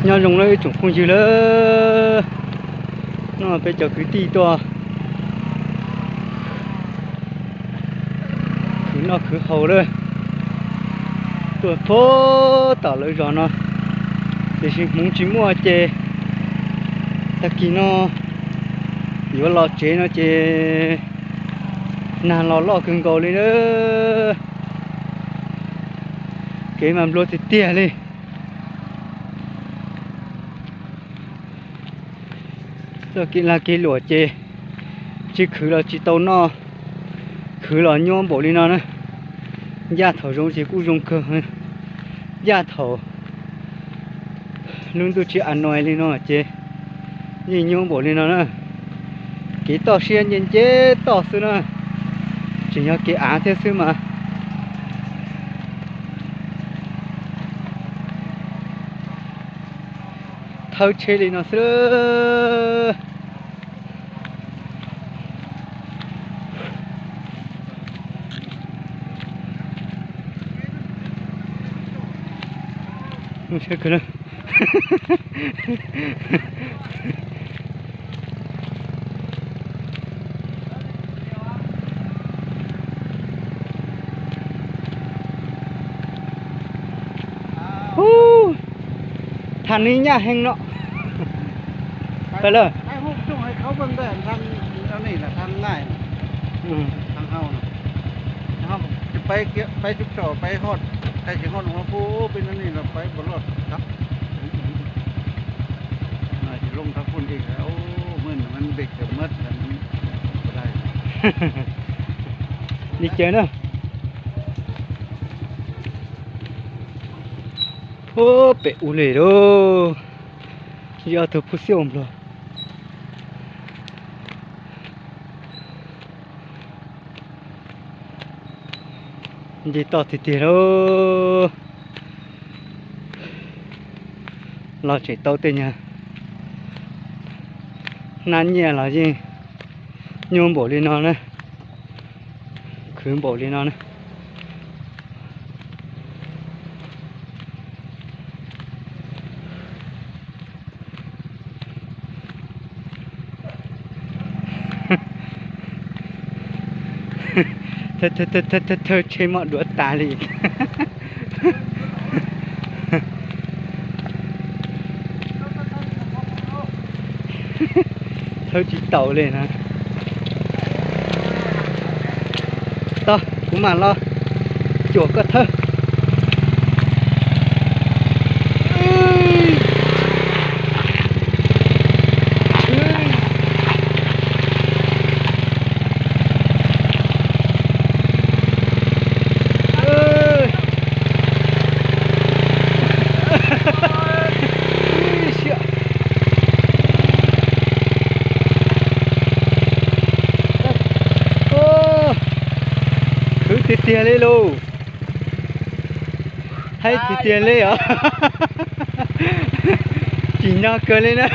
Nyob zoo na ib tsoom phooj ywg lawm, no peb cov kwv tij tuaj khwv noj khwv haus lawm, tuaj puag tom lawv zos no, tiam sis hmoov tsis muaj ces tag kis no yuav los tsev no ces nag los loj kawg nkaus li na. Kev mas nplua tiag tiag li. Txoj kev lag kev luam ces tsis khwv los tsis tau noj, khwv los nyuaj npaum li no na. Ncaj thaum zoo ces kuj zoo kawg, ncaj thaum lub ntuj tsis a nois li no ces yeej nyuaj npaum li no na. Kev toj siab nce nce toj xwb na, tseem yog kev av thiab xwb mas. Thawb tsheb li no xwb. Ub, thaj ni nyaj heev no. Peb lawm. Li cas na. Puag pem ub li lauj, yog tus phuj xiab ua nplog. Nce toj tiag tiag lauj. Los tseem tau tej nyuag hnab nyiaj los yeej nyuaj npaum li no na, khwv npaum li no na. Thawb tsheb moj duav tas li. Thawb tsis taus li na. Tog, kuv mam los cuam koj thawb. Khwv tiag tiag li lauj. Haib tiag tiag li os. Tsim nyog kawg li na.